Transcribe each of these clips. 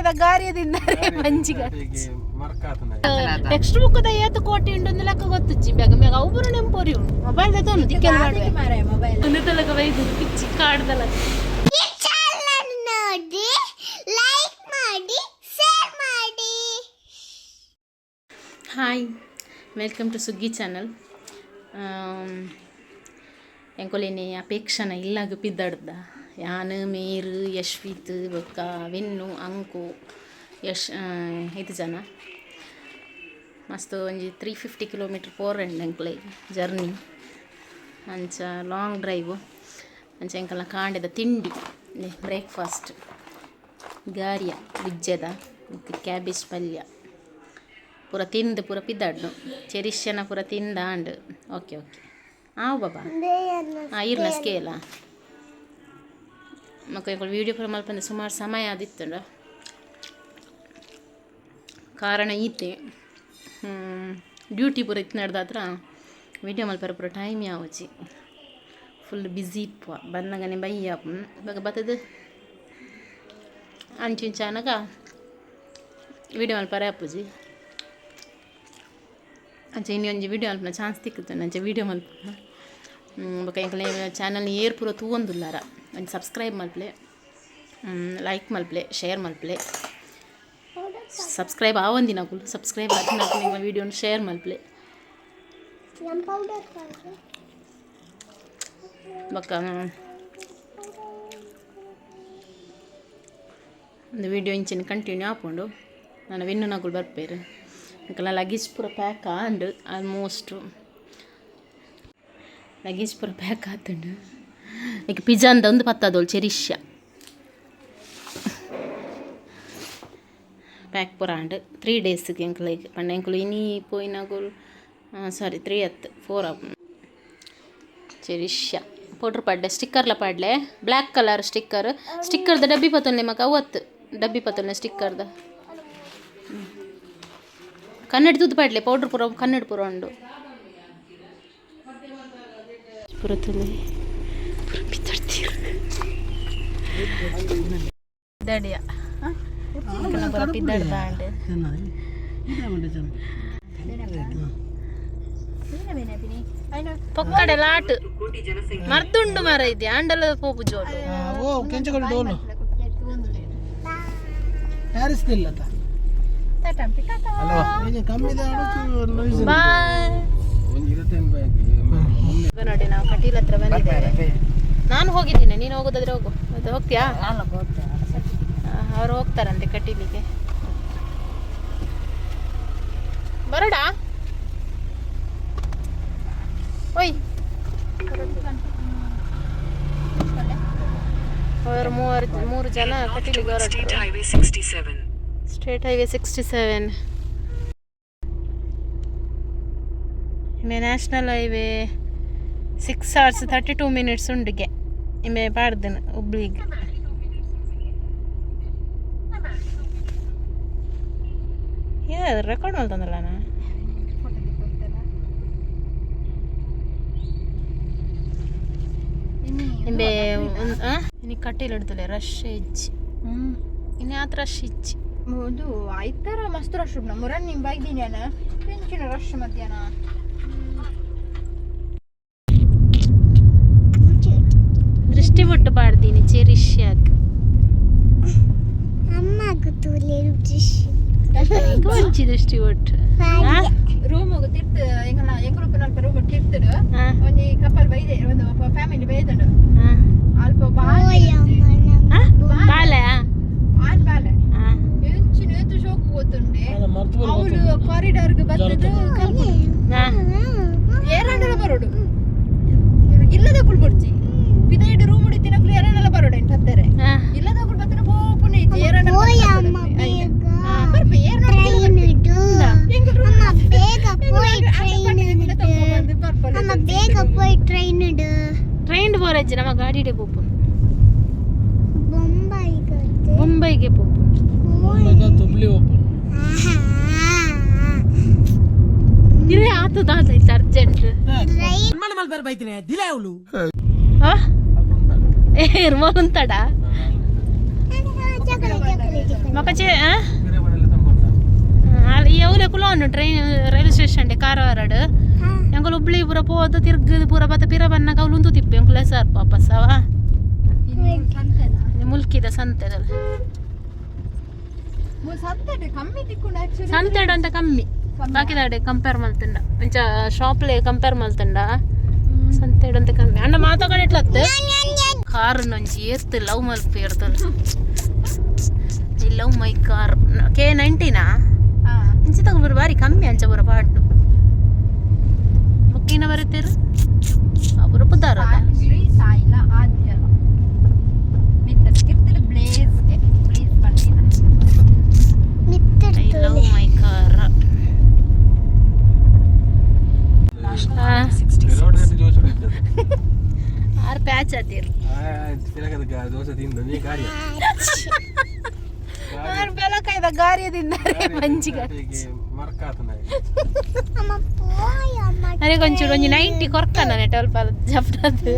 ಕಾಂಡೆದ ಗಾರಿಯ ತಿಂದರೆ ಮಂಜಿಗ. Text book the ಏತ್ ಕೋಟಿ ಉಂಡು ಲೆಕ್ಕ ಗೊತ್ತುಜ್ಜಿ. ಬೇಗ ಬೇಗ ಅವು ಪೂರ ನೆಂಪೊರಿ ಉಂಡು. ಮೊಬೈಲ್ ದೆತೊನು ದಿಕ್ಕೆಲ್ ಮಾಡುವೆ. ಒಂದು ತಲಕ ಬೈದು ಪಿಚ್ಚಿ ಕಾಡ್ದಲಕ. ನೋಡಿ, ಲೈಕ್ ಮಾಡಿ, ಶೇರ್ ಮಾಡಿ. Hi, welcome to Suggi channel. ಎಂಕೊಲಿನಿ ಅಪೇಕ್ಷನ ಇಲ್ಲಾಗ ಪಿದ್ದಾಡ್ದ. ಯಾನ್, ಮೇರು, ಯಶ್ವಿತ್, ಬೊಕ್ಕ ವಿನ್ನು, ಅಂಕು, ಯಶ್, ಐದು ಜನ. ಮಸ್ತ್ ಒಂಜಿ 350 ಕಿಲೋಮೀಟ್ರ್ ಪೋರೆಂಡ್ ಎಂಕ್ಲೆ ಜರ್ನಿ. ಅಂಚ ಲಾಂಗ್ ಡ್ರೈವು. ಅಂಚ ಎಂಕಲ್ನ ಕಾಂಡೆದ ತಿಂಡಿ, ಬ್ರೇಕ್ಫಾಸ್ಟ್ ಗಾರಿಯ ವಿಜ್ಜೆದ ಮತ್ತು ಕ್ಯಾಬೇಜ್ ಪಲ್ಯ. ಪೂರ ತಿಂದು ಪೂರ ಪಿದ್ದಾಡ್ನು. ಚೆರಿಷ್ಯನ ಪೂರ ತಿಂದ ಆಂಡ್. ಓಕೆ ಓಕೆ, ಆವು ಬಾಬಾ. ಹಾಂ, ಇರ್ನ ಸ್ಕೇಲ ಮಕ್ಕ. ವೀಡಿಯೋ ಪೂರ ಮಲ್ಪಂದೆ ಸುಮಾರು ಸಮಯ ಆದಿತ್ತುಂಡ. ಕಾರಣ ಈತೆ, ಡ್ಯೂಟಿ ಪೂರ ಇತ್ತು ನಡ್ದಾತ್ರ ವೀಡಿಯೋ ಮಲ್ಪರ ಪೂರ ಟೈಮ್ ಯಾವಚಿ. ಫುಲ್ ಬ್ಯುಸಿ ಇಪ್ಪ. ಬಂದಾಗನೆ ಬಯ್ಯ ಇವಾಗ ಬತ್ತದ. ಅಂಚಿಂಚಾನಗ ವೀಡಿಯೋ ಮಲ್ಪರೆ ಅಪ್ಪುಜಿ. ಅಂಚ ಇನಿ ಒಂಜಿ ವೀಡಿಯೋ ಮಲ್ಪುನ ಚಾನ್ಸ್ ತಿಕ್ಕುತ್ತೆ, ಅಂಚ ವೀಡಿಯೋ ಮಲ್ಪುನ. ಬೊಕ ಎಂಕಲ್ನ ಚಾನಲ್ ಏರ್ ಪೂರ ತೂವೊಂದುಲ್ಲಾರ, ಒಂಜಿ ಸಬ್ಸ್ಕ್ರೈಬ್ ಮಲ್ಪಲೆ, ಲೈಕ್ ಮಲ್ಪಲೆ, ಶೇರ್ ಮಲ್ಪಲೆ. ಸಬ್ಸ್ಕ್ರೈಬ್ ಆವಂದಿನಕುಲು ಸಬ್ಸ್ಕ್ರೈಬ್ ಆತಿನಕುಲು ಎಂಕ್ಲ ವೀಡಿಯೋನ ಶೇರ್ ಮಲ್ಪಲೆ. ನಮ್ಮ ಪೌಡರ್. ಬೊಕ್ಕ ಒಂದು ವೀಡಿಯೋ ಇಂಚಿನ ಕಂಟಿನ್ಯೂ ಆಪುಂಡು. ನಾನು ವಿನ್ನು ಬರ್ಪೇರು. ಎಂಕಲ್ನ ಲಗೇಜ್ ಪೂರ ಪ್ಯಾಕ್ ಆಂಡ್. ಆಲ್ಮೋಸ್ಟ್ ಲಗೇಜ್ ಪೂರ ಪ್ಯಾಕ್ ಆತುಂಡು. ಈಗ ಪಿಜಾಂದ ಒಂದು ಪತ್ತದೋಳು ಚೆರಿಷ್ಯ. ಪ್ಯಾಕ್ ಪೂರ ಆಂಡ್. 3 ಡೇಸ್ಗೆ ಎಂಕ್ಲೆಗ್ ಪಂಡ ಎಂಕುಲು ಇನಿ ಪೋಯಿನಗುಲು, ಸಾರಿ, 3 ಅತ್ತು, 4 ಆಪುಂಡು. ಚೆರಿಷ್ಯ ಪೌಡ್ರ್ ಪಾಡ್ಲೆ, ಸ್ಟಿಕ್ಕರ್ಲ ಪಾಡ್ಲೆ. Black colour sticker. ಸ್ಟಿಕ್ಕರ್ದ ಡಬ್ಬಿ ಪತ್ತೊನ್ಲೆ ಮಕ. ಅವತ್ತು ಡಬ್ಬಿ ಪತ್ತೊನ್ಲೆ ಸ್ಟಿಕ್ಕರ್ದ. ಕನ್ನಡಿ ತೂದು ಪಾಡ್ಲೆ. ಪೌಡ್ರ್ ಪೂರ ಕನ್ನಡ ಪೂರ ಉಂಡು. ಪೂರ ತುಲೆ ಪೂರ ಪಿತ್ತಡ್ತೀರು. ದಡಿಯ ಪೂರ ಪಿದ್ದಡ್ದಾಂಡ್. ಪೊಕ್ಕಡೆ ಲಾಟ್ ಮರ್ದುಂಡು ಮರ ಇದೆ ಆಂಡಲ ಪೋಪು ಜೋಡು. ಓ ಕೆಂಚಗಡ ಡೋಲು ಪ್ಯಾರಿಸ್ ಇಲ್ಲ. ಕಮ್ಮಿ. ಬಾಯ್. ನೋಡಿ, ನಾವು ಕಟೀಲ್ ಹತ್ರ ಬಂದಿದ್ದೇವೆ. ನಾನು ಹೋಗಿದ್ದೀನಿ, ನೀನು ಹೋಗೋದಾದ್ರೆ ಹೋಗು. ಮತ್ತೆ ಹೋಗ್ತೀಯಾ? ಅವರು ಹೋಗ್ತಾರಂತೆ ಕಟೀಲಿಗೆ. ಬರೋಡಾ? ಓಯ್, ಅವರು ಮೂವರು ಮೂರು ಜನ ಕಟೀಲಿಗೆ ಹೊರಟರು. Highway 67. State highway 67. ಇಮೆ national highway 6 hours 32 minutes ಉಂಡಿಗೆ ಇಮೆ ಪಾಡ್ದನ ಹುಬ್ಳಿಗೆ. ರೆಕಾರ್ಡ್ ಮಾಡ್ತಂದಲ್ಲ ನಾ. ಇಂಬೆ ಇನಿ ಕಟೀಲ್ ಹಿಡ್ದಲೆ ರಶ್ ಹೆಚ್ಚಿ. ಇನ್ನು ಆತ ರಶ್ ಹೆಚ್ಚಿ. ಒಂದು ಐತರ ಮಸ್ತ್ ರಶ್ ಉಂಟು. ಮುರನ್ ನಿಮ್ ಬೈದಿನಿ ಹೆಂಚಿನ ರಶ್ ಮಧ್ಯಾಹ್ನ. ದೃಷ್ಟಿ ಬಿಟ್ಟು ಪಾಡ್ದೀನಿ ಚೆರಿಷ್ಯಾಕ್. ಅಮ್ಮ ತೂಲೆ ದೃಶ್ಯ. ಒಂಚಿ ದೃಷ್ಟಿ ಒಟ್ಟು. ರೂಮ್ ತಿರ್ತು ಎಂಗಲ ಎಂಗುರುಪ್ಪು ನಲ್ಪ ರೂಮ್ ತಿರ್ತುಡು. ಒಂಜಿ ಕಪಲ್ ಬೈದೆ, ಒಂದು ಫ್ಯಾಮಿಲಿ ಬೈದಂಡು ಅಲ್ಪ ಬಾಲೆ. ಬಾಲೆ. ಆನ್ ಬಾಲೆ ಎಂಚಿನ ಏತು ಶೋಕು ಗೊತ್ತುಂಡೆ. ಅವಳು ಕಾರಿಡಾರ್ ಬರ್ತದೆ, ಏರಂಡಲ ಬರೋಡು. ಇಲ್ಲದ ಕುಳ್ ಬೊಡ್ಚಿ ಪಿದೈಡ್ ರೂಮ್ ಉಡಿತಿನಕ್ಲು ಏರಂಡಲ ಬರೋಡು ಎಂಟು ಹತ್ತಾರೆ. ಇಲ್ಲದ ಕುಳ್ ಬತ್ತನ ಪೋಪುನೆ ಇಜ್ಜಿ ಏರಂಡಲ. ಅಮ್ಮ ಬೇಗ ಬರ್ಪೆ ಏರ್. ಟ್ರೈನ್ ಇಡು. ಅಮ್ಮ ಬೇಗ ಪೋಯ್ ಟ್ರೈನ್ ಇಡು. ಅಮ್ಮ ಬೇಗ ಪೋಯ್ ಟ್ರೈನ್ ಇಡು. ಟ್ರೈನ್ ಬೋರಜ್ಜಿ, ನಮ್ಮ ಗಾಡಿಡೆ ಪೋಪುನು. ಬೊಂಬಾಯಿಗೆ. ಮುಂಬೈಗೆ ಪೋಪುನು. ಹುಬ್ಳಿ ಓಪನ್. ಇರೇ ಆತದ ಆತ ಅರ್ಜೆಂಟ್. ಟ್ರೈನ್. ಏರ್ ಮೋಂತಡ. ಬೊಕಚೆ ಈ ಅವ್ಲೆ ಕುಲೋನು ಟ್ರೈನ್ ರೈಲ್ವೆ ಸ್ಟೇಷನ್ ಕಾರವಾರಡ್ ಎಂಕುಲು ಹುಬ್ಳಿ ಪೂರ ಪೋದು ತಿರ್ಗದು ಪೂರ ಬತ್ತ ಪಿರ ಬನ್ನಾಗ ಅವ್ಲು ಉಂತು ತಿಪ್ಪು ಎಂಕುಲೆ ಸರ್ ವಾಪಸ್ ಅವ ಮುಲ್ಕಿದ ಸಂತೆದಲ್ಲ. ಸಂತೆ ಕಮ್ಮಿ ತಿಕ್ಕೊಂಡು ಆಕ್ಚುಲಿ. ಸಂತೆಡ್ ಅಂತ ಕಮ್ಮಿ ಬಾಕಿದಾಡೆ ಕಂಪೇರ್ ಮಲ್ತುಂಡ, ಅಂಚ ಶಾಪ್ಲೆ ಕಂಪೇರ್ ಮಲ್ತುಂಡ ಸಂತೆಡ್ ಅಂತ ಕಮ್ಮಿ. ಅಣ್ಣ ಮಾತಾಡ ಇಟ್ಲತ್ತು ಕಾರ್ ಒಂಜಿ ಏರ್ತು ಲವ್ ಮಲ್ಪು ಏರ್ತಲ್ಲ. I love my car K ನೈಂಟಿನಾ ಇಂಚಿ ತಗೊಂಬರು ಬಾರಿ ಕಮ್ಮಿ ಅಂಚ ಬರ ಪಾಡ್ಡು ಬೊಕ್ಕಿನ ಬರುತ್ತೇರು ಪೂರ ಪುದಾರ. ಶ್ರೀ ಸಾಯಿಲ ಆದ್ಯಲ ಮಿತ್ತ ಕಿರ್ತದ ಬ್ಲೇಸ್ ಬ್ಲೇಸ್ ಬಂದಿನ. I love my car. ಆರು ಪ್ಯಾಚ್ ಆತೀರ್. ದೋಸೆ ತಿಂದು ನೀ ಕಾರ್ಯ. ಆರು ಬೆಲಕಾಯ್ದ ಗಾರ್ಯದಿಂದರೆ ಮಂಜಿಗ. ಮರ್ಕಾತನ. ಅರೆ ಕೊಂಚೂರು ಒಂಜಿ 90 ಕೊರ್ಕನ ನೆಟ್ ಅಲ್ಪ ಜಪ್ಟದು.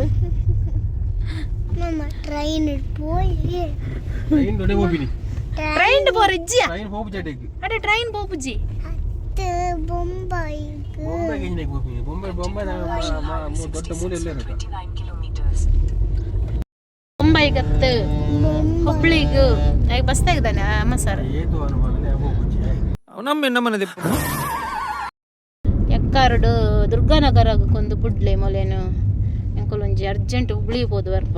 ಟ್ರೈನ್ ಪೋಯಿ. ಟ್ರೈನ್ ದೊಡ್ಡ ಹೋಗಿನಿ. ಟ್ರೈನ್ ಪೋರಿಜ್ಜಿಯ. ಟ್ರೈನ್ ಹೋಗು ಜಡೆಗ್. ಅಡೆ ಟ್ರೈನ್ ಪೋಪುಜಿ. ಬೊಂಬೈ. ಬೊಂಬೆ ಗಿಂಜೆ ಹೋಗಿನಿ, ಬೊಂಬೆ ಬೊಂಬೆ ದೊಡ್ಡ ಮೂಲೆ ಎಲ್ಲ ಇರುತ್ತೆ. ಬೊಂಬೈಗತ್ತು ಹುಬ್ಳಿಗ್ ಬಸ್ ತೆಗ್ದಾನೆ ಅಮ್ಮ ಸರ್. ಏತು ಅನುಮಾನ ಹೋಗುಜಿ. ನಮ್ಮ ನಮ್ಮನೆ. ಎಕ್ಕಾರಡು ದುರ್ಗಾನಗರ ಕೊಂದು ಬುಡ್ಲೆ ಮೊಲೇನು ಎಂಕುಲು ಒಂಜಿ ಅರ್ಜೆಂಟ್ ಹುಬ್ಳಿ ಪೋದು ಬರ್ಪ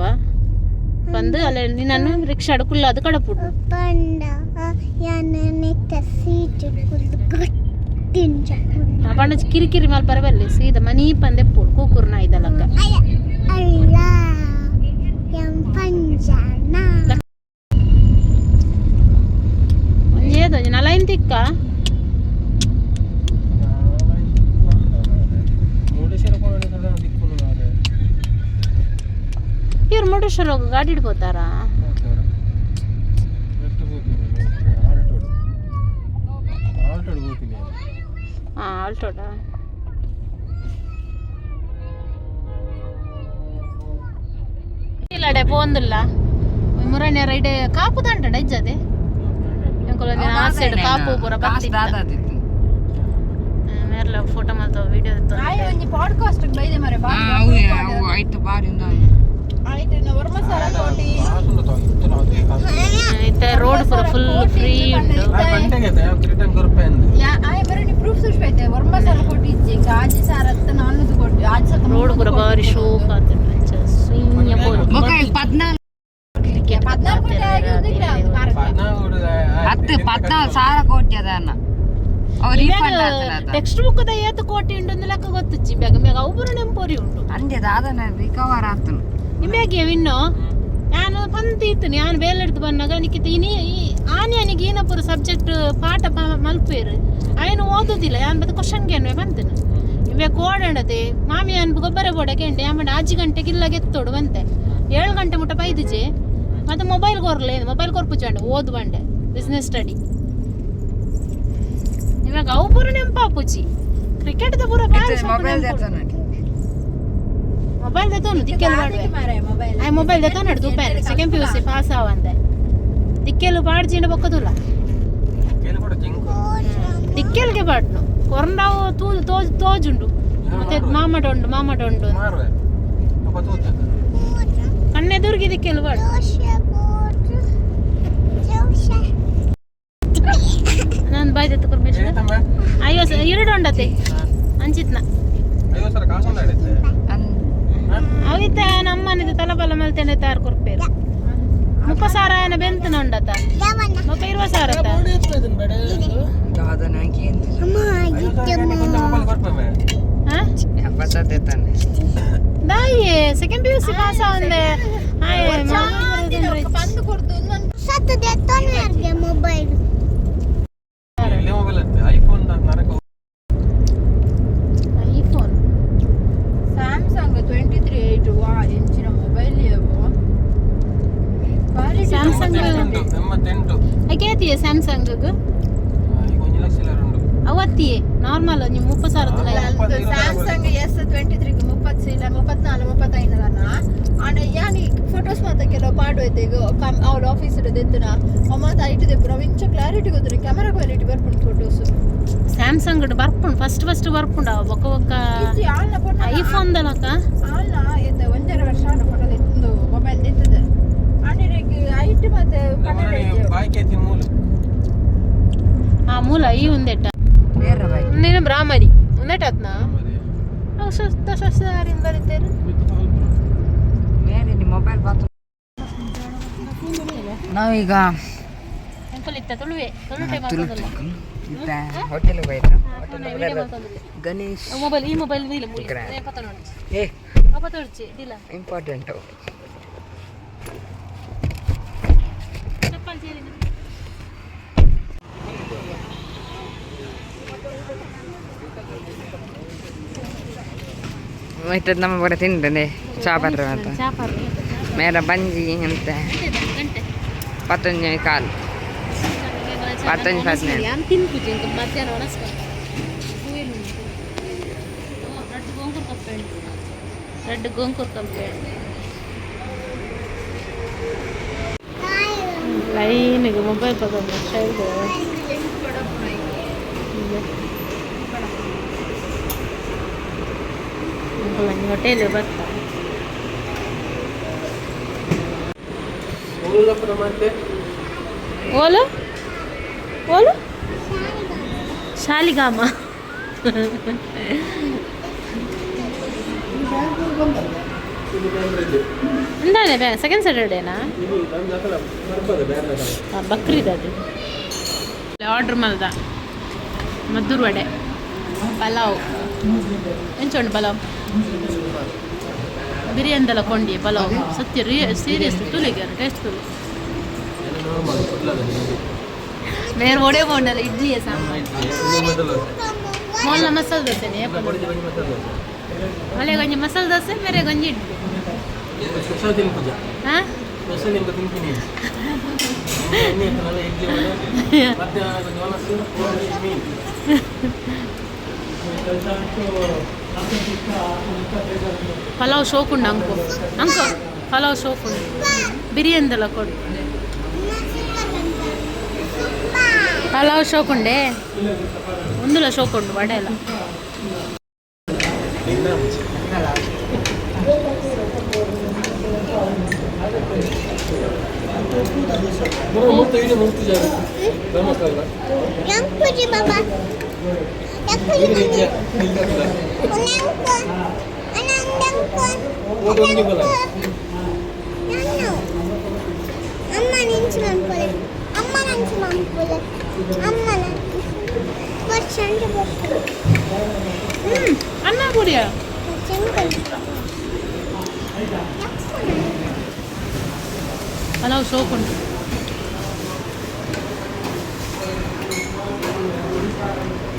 ಬಂದು ಅಲ್ಲ ನಿನ್ನನ್ನು ರಿಕ್ಷಾಡ್ ಕುಲ್ಲಾದು ಕಡಪುಡು. ಪಂಡ ಯಾನ ನೆತ್ತ ಸೀಟ್ ಕುಲ್ದು ಗೊತ್ತಿಂಜ. ಪಂಡ ಕಿರಿಕಿರಿ ಮಲ್ಪರ ಬಲ್ಲೆ, ಸೀದಾ ಮನೀ ಪಂದೆ ಕೂಕುರು ನಾಯ್ದಲಕ್ಕ. ಅಲ್ಲ ಎಂ ಪಂಜಾನ. ಒಂಜಿ ಏತ್ ಒಂಜಿ ನಲೈನ್ ತಿಕ್ಕ. ಮುರುಡೇಶ್ವರ ಸಲ ದಿಕ್ಕುನು ಮಾರ್ರೆ. ಇವ್ರು ಮುರುಡೇಶ್ವರ ಹೋಗು ಗಾಡಿ ಇಡ್ಬೋತಾರಾ? ಎಷ್ಟು ಹೋಗ್ತೀನಿ ಆಲ್ಟೋಡು ಆಲ್ಟೋಡು ಹೋಗ್ತೀನಿ. ಹಾಂ, ಆಲ್ಟೋಡ ಇಲ್ಲಡೆ ಪೋಂದುಲ್ಲ ಮುರಣ್ಯ ರೈಡ್ ಕಾಪು ದಂಟಡ ಇಜ್ಜದೆ ಎಂಕುಲು ಒಂದಿನ ಆ ಸೈಡ್ ಕಾಪು ಪೂರ ಬತ್ತಿತ್ತ ಮೇರ್ಲ ಫೋಟೋ ಮಲ್ತ ವಿಡಿಯೋ. ಆಯ್ ಒಂಜಿ ಪಾಡ್ಕಾಸ್ಟ್ ಬೈದೆ ಮರೆ. ಆಯ್ತು ಬಾರಿ. ಆಯ್ತು ಒರ್ಮ ಸರ ಕೋಟಿ. ಇತ್ತೆ ರೋಡ್ ಪೂರ ಫುಲ್ ಫ್ರೀ ಉಂಟು. ಗಂಟೆಗೆ ರಿಟರ್ನ್ ಕೊರ್ಪೆ ಅಂದೆ. ಯಾ ಆಯ್ ಬರೀ ಪ್ರೂಫ್ ಸುಷ್ಪೈತೆ ಒರ್ಮ ಸರ ಕೋಟಿ ಇಜ್ಜಿ ಆಜಿ ಸಾರತ್ತ ನಾನ್ನೂರು ಕೋಟಿ ಆಜಿ ಸತ. ರೋಡ್ ಪೂರ ಬಾರಿ ಶೋಕ್ ಆತುಂಡು, ಅಂಚ ಸುಯ್ಯ ಪೋದು. 14. 14 ಕೋಟಿ ಆಗಿ ಉಂದಿಲ್ಲ. ಹತ್ತು 14,000 ಕೋಟಿ ಅದಾನ ಅವ್ರು ರೀಫಂಡ್ ಆತನ. ಟೆಕ್ಸ್ಟ್ ಬುಕ್ the ಏತ್ ಕೋಟಿ ಉಂಡು ಅಂದ್ ಲೆಕ್ಕ ಗೊತ್ತುಜ್ಜಿ ಬ್ಯಾಗ ಮ್ಯಾಗ ಅವು ಪೂರ ನೆಂಪೊರಿ ಉಂಡು. ಅಂದೆ ದಾದನ ರಿಕವರ್ ಆತನು. ನಿಮ್ಯಾಗೆ ವಿನ್ನು ನಾನು ಪಂತಿ ಇತ್ತು ನಾನು ಬೇಲೆ ಹಿಡ್ದು ಬಂದಾಗ ನಿಕ್ಕಿತ ಇನಿ ಆನೆ ಅನಿಗೆ ಏನಪುರ ಸಬ್ಜೆಕ್ಟ್ ಪಾಠ ಮಲ್ಪೇರು ಆಯ್ನು ಓದುದಿಲ್ಲ ಯಾನ್ ಬತ್ತ ಕ್ವಶನ್ಗೆ ಅನ್ವೆ ಬಂತನು ಇವೆ ಕೋಡಂಡತೆ ಮಾಮಿ ಅನ್ ಗೊಬ್ಬರ ಬೋಡಕ್ಕೆ ಎಂಡೆ ಆಮೇಲೆ ಆಜಿ ಗಂಟೆಗೆ ಇಲ್ಲ ಗೆತ್ತೋಡು ಬಂತೆ 7 ಗಂಟೆ ಮುಟ್ಟ ಬೈದಿಜೆ ಮತ್ತೆ ಮೊಬೈಲ್ ಕೊರ್ಲೆ ಮೊಬೈಲ್ ಕೊರ್ಪುಜಂಡೆ ಓದು ಬಂಡೆ ಬಿಸ್ನೆಸ್ ಸ್ಟಡಿ ಇವಾಗ ಅವು ಪೂರ ನೆಂಪಾಪುಜಿ ಕ್ರಿಕೆಟ್ ದ ಪೂರ ಮೊಬೈಲ್ ದೇತಾನ. ಮೊಬೈಲ್ ದೆತ್ತೋನು ದಿಕ್ಕೆಲ್ ಮಾಡುವೆ. ಮೊಬೈಲ್. ಆ ಮೊಬೈಲ್ ದೆತ್ತೋನು ತೂಪೇನೆ ಸೆಕೆಂಡ್ PUC pass ಆವಂದೆ ದಿಕ್ಕೆಲು ಪಾಡ್ಜಿಂಡ ಬೊಕ್ಕದುಲ್ಲ. ಕೇಳಿ ಜಿಂಕು. ದಿಕ್ಕೆಲ್ಗೆ ಪಾಡ್ನು ಕೊರಂಡಾವು ತೂ ತೋಜ್ ತೋಜುಂಡು ಮತ್ತೆ ಮಾಮಟ ಉಂಡು ಮಾಮಟ ಉಂಡು. ಮಾರುವೆ ಅಪ್ಪ ತೋತದ. ಕಣ್ಣೆದುರ್ಗಿ ದಿಕ್ಕೆಲು ಪಾಡು. ದೋಸೆ ಬೋಟ್ ದೋಸೆ. ನಾನು ಬಾಯ್ದತ್ತು ಪರಮೇಶ್ವರ. ಏತಮ್ಮ. ಅಯ್ಯೋ ಸರ್ ಎರಡು ಉಂಡತೆ ಅಂಚಿತ್ನ. 50 ಸಾವಿರ ಕಾಸು ಉಂಡಾಡತ್ತೆ. ಅವಿತ ನಮ್ಮನಿದ ತಲಬಲ ಮಲ್ತೇನೆ ತಾರು ಕೊರ್ಪೇರು 30,000 ಏನ ಬೆಂತನ ಉಂಡತ ಬೊಕ್ಕ 20,000. ಬೇಡ. ದಾದನ ಅಮ್ಮ. 50,000 ಕೊಂಚ ಮೊಬೈಲ್ ಕೊರ್ಪೆ. ಹಾ. ಬರ್ತದೆ. ದಾಯಿ ಸೆಕೆಂಡ್ PUC pass ಆವಂದೆ. ಬಂದು ಕೊಡ್ದು ಒಂದೊಂದು. ಸತ್ತು ದೆತ್ತೋನು ಮೊಬೈಲ್. ಎಲ್ಲೇ ಮೊಬೈಲ್ ಅತ್ತೆ ಐಫೋನ್ ನರಕ. ಐಫೋನ್. ಸ್ಯಾಮ್ಸಂಗ್ 23 8 ವಾ ಇಂಚಿನ ಮೊಬೈಲ್ ಕ್ವಾಲಿಟಿ. ಸ್ಯಾಮ್ಸಂಗ್. 88 88. ಕೇತಿಯ ಸ್ಯಾಮ್ಸಂಗ್. ಈಗ 1 ಲಕ್ಷ ಇಲ್ಲ ಉಂಡು. ಅವತ್ತಿಯೇ ನಾರ್ಮಲ್ ನೀವು 30,000ದ. ಸ್ಯಾಮ್ಸಂಗ್ S23 30 ಇಲ್ಲ, 34, 35 ಆಂಡ ಯಾನ್ ಫೋಟೋಸ್ ಮಾತ ಕೆಲವು ಪಾಡು ಐತೆ. ಈಗ ಅವ್ಳ ಆಫೀಸ್ ಇಡೋದು ಅಮ್ಮ ಐಟ್ ದೆಪ್ಪುನ ಅವು ಇಂಚ ಕ್ಲಾರಿಟಿ ಗೊತ್ತಿಲ್ಲ, ಕ್ಯಾಮರಾ ಕ್ವಾಲಿಟಿ ಬರ್ಪುಂಡು ಫೋಟೋಸ್. ಸ್ಯಾಮ್ಸಂಗ್ ಬರ್ಪುಂಡು, ಫಸ್ಟ್ ಫಸ್ಟ್ ಬರ್ಪುಂಡು ಅವ ಬೊಕ್ಕ ಬೊಕ್ಕ. ಇಜ್ಜಿ, ಆಲ್ನ ಫೋಟೋ. ಐಫೋನ್ ದಲಕ. ಆಲ್ನ ಏತ 1.5 ವರ್ಷ ಆಂಡ ಫೋಟೋ ದೆತ್ತುಂದು, ಮೊಬೈಲ್ ದೆತ್ತದ. ಆಂಡ ಇರೆಗ್ ಐಟ್ ಮಾತ ಕನ್ನಡ ಇಜ್ಜಿ. ಬಾಯ್ಕೆ ಐತಿ ಮೂಲ. ಆ ಮೂಲ ಈ ಒಂದೆಟ್ಟ. ಬೇರೆ ಬೈಕ್. ನೀನು ಬ್ರಾಹ್ಮರಿ ಒಂದೆಟ್ಟ ಆತ್ನಾ? ಅವು ಸ್ವಸ್ಥ ಸಸ್ಯಾಹಾರಿಂದ ಬರೀತೇನೆ. ಬೇರೆ ಮೊಬೈಲ್ ಬಾತು. ನಾವೀಗ ಅಂಕಲ್ ಇತ್ತ ತುಳುವೆ ತುಳು ಟೈಮ್. ತುಳು ಇತ್ತ ಹೋಟೆಲ್ ಹೋಯ್ತಾ, ಹೋಟೆಲ್ ಗಣೇಶ್. ಮೊಬೈಲ್, ಈ ಮೊಬೈಲ್ ಇಲ್ಲ. Grand. ಪತ್ತ ನೋಡಿ. ಏ. ಪತ್ತ ಇಲ್ಲ. ಇಂಪಾರ್ಟೆಂಟ್. ಚಪ್ಪಲ್ ಸೇರಿ. ಮತ್ತೆ ನಮ್ಮ ಬರ ತಿಂಡನೆ ಚಾ ಬರ್ರ ಅಂತ. ಚಾಪರ್. ಮೇರ ಬಂಜಿ ಅಂತ. ಗಂಟೆ. 11:15, 11:15. ಯಾನ್ ತಿನ್ಪುಜಿ ಇಂಕ ಮಧ್ಯಾಹ್ನ ಒಣಸ್ಕ. ರಡ್ಡ್ ಗೋಂಕುರ್ ಕಪ್ಪೆಂಡು, ರಡ್ಡ್ ಗೋಂಕುರ್ ಕಪ್ಪೆಂಡು. ಲೈನಿಗೆ ಮೊಬೈಲ್ ಪದ. ಹೋಟೆಲ್ ಬರ್ತಾ. ಮತ್ತೆ. ಓಲು ಓಲು ಶಾಲಿಗಾಮ. ಎಂದಾನೆ ಸೆಕೆಂಡ್ ಸ್ಯಾಟರ್ಡೇನಾ? ಇದು ನಮ್ದು ಅಕಲ ಬರ್ಬೋದು ಬೇರೆ. ಬಕ್ರೀದ್ ಅದು. ಆರ್ಡ್ರ್ ಮಲ್ದ ಮದ್ದೂರು ವಡೆ, ಪಲಾವ್. ಎಂಚ ಉಂಟು ಪಲಾವ್? ಬಿರಿಯಾನಿದೆಲ್ಲ ಕೊಂಡಿ ಪಲಾವ್. ಸತ್ಯ ರೀ, ಸೀರಿಯಸ್ ತುಲಿಗೆ ಟೇಸ್ಟ್ ತುಲಿ. ನಾರ್ಮಲ್ ಕುಡ್ಲದ. ಬೇರೆ ವಡೆ ಬೋಂಡಲ್ಲ, ಇಡ್ಲಿಯ ಸಾಂಬಾರ್. ಮಸಾಲೆ ದೋಸೆ. ಮೊಲ್ಲ ಮಸಾಲೆ ದೋಸೆನೇ. ಬಡಿ ಬಡಿ ಮಸಾಲೆ ದೋಸೆ. ಮಲೆ ಗಂಜಿ ಮಸಾಲೆ ದೋಸೆ, ಮೇರೆ ಗಂಜಿ ಇಡ್ಲಿ. ಸ್ಪೆಷಲ್ ತಿನ್ಪುಜ. ಹಾಂ. ಸ್ಪೆಷಲ್ ನಿಮ್ಗೆ ತಿಂತೀನಿ. ಎಣ್ಣೆ ಇರ್ತದಲ್ಲ, ಇಡ್ಲಿ, ವಡೆ, ಮಧ್ಯಾಹ್ನ ಕೊಂಚ ಒಣಸು, ಮೀನು. ಪಲಾವ್ ಶೋಕುಂಡು ಅಂಕು, ಅಂಕು ಪಲಾವ್ ಶೋಕುಂಡು. ಬಿರಿಯಾನಿದೆಲ್ಲ ಕೊಡು. ಪಲಾವ್ ಶೋಕುಂಡೆ, ಒಂದುಲ ಶೋಕುಂಡು, ವಡೆ ಎಲ್ಲ. ಮೂರ್ತ ಇಡೀ ಮೂರ್ತಿ ಜಾಗ ಧರ್ಮಸ್ಥಳ. ಎಂಕುಜಿ ಬಾಬಾ, ಎಂಕುಜಿ. ಇಲ್ಲ. ಅನಂಕು. ಒಂಜಿ ಬಲ. నన్ను అమ్మ నుంచి పంపలే, అమ్మ నుంచి పంపలే, అమ్మ వర్షంటే ಅನ್ನ ಕುಡಿಯ. ಪಲಾವ್ ಶೋಕುಂಡು.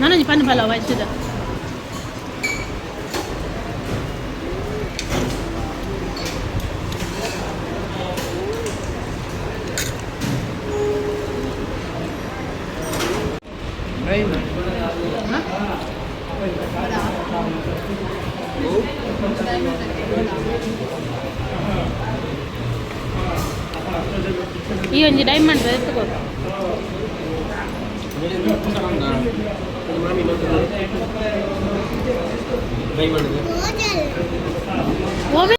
ನಾನೊಂಜಿ ಪನ್ನಿ ಪಲಾವ್ ಆಯ್ತದ. ಈ ಒಂಜಿ ಡೈಮಂಡ್ ಎತ್ತುಕೋ. ಮಾಮಿ ಟ್ರೈ ಮಾಡಿದೆ. ಓಮೆ.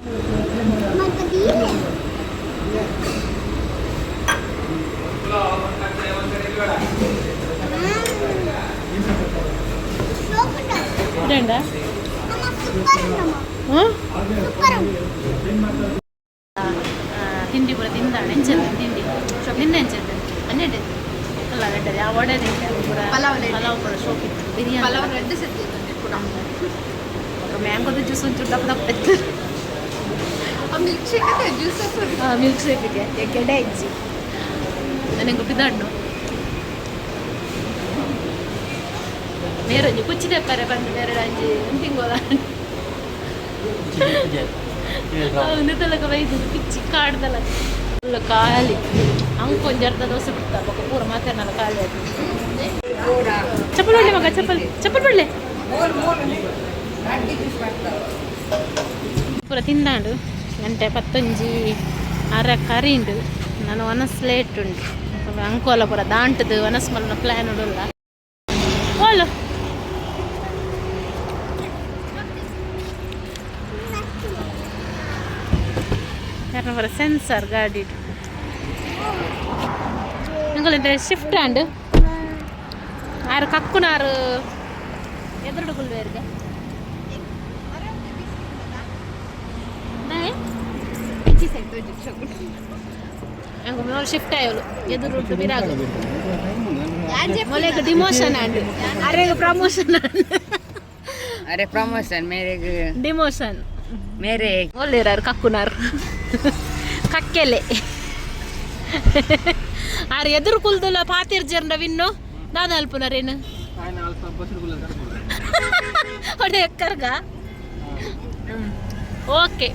ಇದಂಡ. ಹ್ಞೂ, ತಿಂಡಿ ಪೂರ ತಿಂದ. ಎಂಚೆತ್ತ ತಿಂಡಿ ನಿನ್ನೆ? ಎಂಚೆತ್ತ? 12 ಅಲ್ಲ, 2 ಯಾವ ವಡೆ ತಿಂಡೆ ಪೂರ? ಪಲಾವ್ ಲೆಡ್ಡೆ. ಪಲಾವ್ ಪೂರ ಶೋಕಿತ್ತು, ಬಿರಿಯಾನಿ. ಪಲಾವ್ ರೆಡ್ ಸತಿ ಪುನಃ. ಮ್ಯಾಂಗೋದ ಜ್ಯೂಸ್ ಒಂಚೂರು ದಪ್ಪ ದಪ್ಪ ಇತ್ತು. ಆ ಮಿಲ್ಕ್ ಶೇಕ್ ಜ್ಯೂಸಸ್. ಮಿಲ್ಕ್ ಶೇಕ್ಗೆ ಕೆಡೆ ಇಜ್ಜಿ. ನನಗೆ ಬಿದ್ದಾಡ್ನು ನೇರೊಂಜಿ ಕುಚ್ಚಿದೆಪ್ಪರೆ ಬಂದು ನೇರಡು ಅಂಜಿ ತಿಂಗೋದ. ಒಂದು ಬೈದು ಪಿಚ್ಚಿ ಕಾಡ್ದಲ್ಲ, ಫುಲ್ ಖಾಲಿ. ಅಂಕೊಂಜಿ ಅರ್ಧ ದೋಸೆ ಬಿಡ್ತಾ ಬೊಕ್ಕ ಪೂರ ಮಾತಾಡ್ನಲ್ಲ, ಖಾಲಿ ಆಯ್ತು. ಚಪ್ಪಲ್ ಬಿಡ್ಲೆ ಮಗ, ಚಪ್ಪಲ್ ಚಪ್ಪಲ್ ಬಿಡ್ಲೆ. ಪೂರ ತಿಂದಾಂಡು. ಗಂಟೆ ಪತ್ತೊಂಜಿ ಅರ ಕರಿಂಡು. ನಾನು ಒನಸ್ ಲೇಟ್ ಉಂಡು. ಅಂಕೋಲ ಪೂರ ದಾಂಟದು ಒನಸ್ ಮಲ್ನ ಪ್ಲ್ಯಾನ್ ಉಡುಲ್ಲ. ಓಲು ಯಾರನ್ನ ಪೂರ ಸೆನ್ಸರ್ ಗಾಡಿ. ಅಂಕಲ್ ಶಿಫ್ಟ್ ಆಂಡ್. ಆರು ಕಕ್ಕುನಾರು ಎದುರುಡು ಕುಲ್ವೇರ್ಗೆ. ಅಂಕ ಶಿಫ್ಟ್ ಆಯೋಲು ಎದುರು ಬಿರಾಗ. ಮೊಲೆಗ್ ಡಿಮೋಷನ್ ಆಂಡ್, ಅರೆಗ್ ಪ್ರಮೋಷನ್ ಆಂಡ್. ಅರೆ ಪ್ರಮೋಷನ್ ಮೇರೆಗ್. ಡಿಮೋಷನ್. ಮೇರೆ. ಒಲ್ಲೇರಾರು ಕಕ್ಕುನಾರು ಕಕ್ಕೆಲೆ. ಆರ್ ಎದುರು ಕುಲ್ದುಲ ಪಾತಿರ್ ಜರ್ಂಡ ವಿನ್ನು ದಾದ ಅಲ್ಪುನರೇನು? ఆయన ಅಲ್ಪ ಬಸ್ರು ಗುಲ್ಲ. ಹೊಡೆ ಎಕ್ಕರ್ಗ. ಓಕೆ.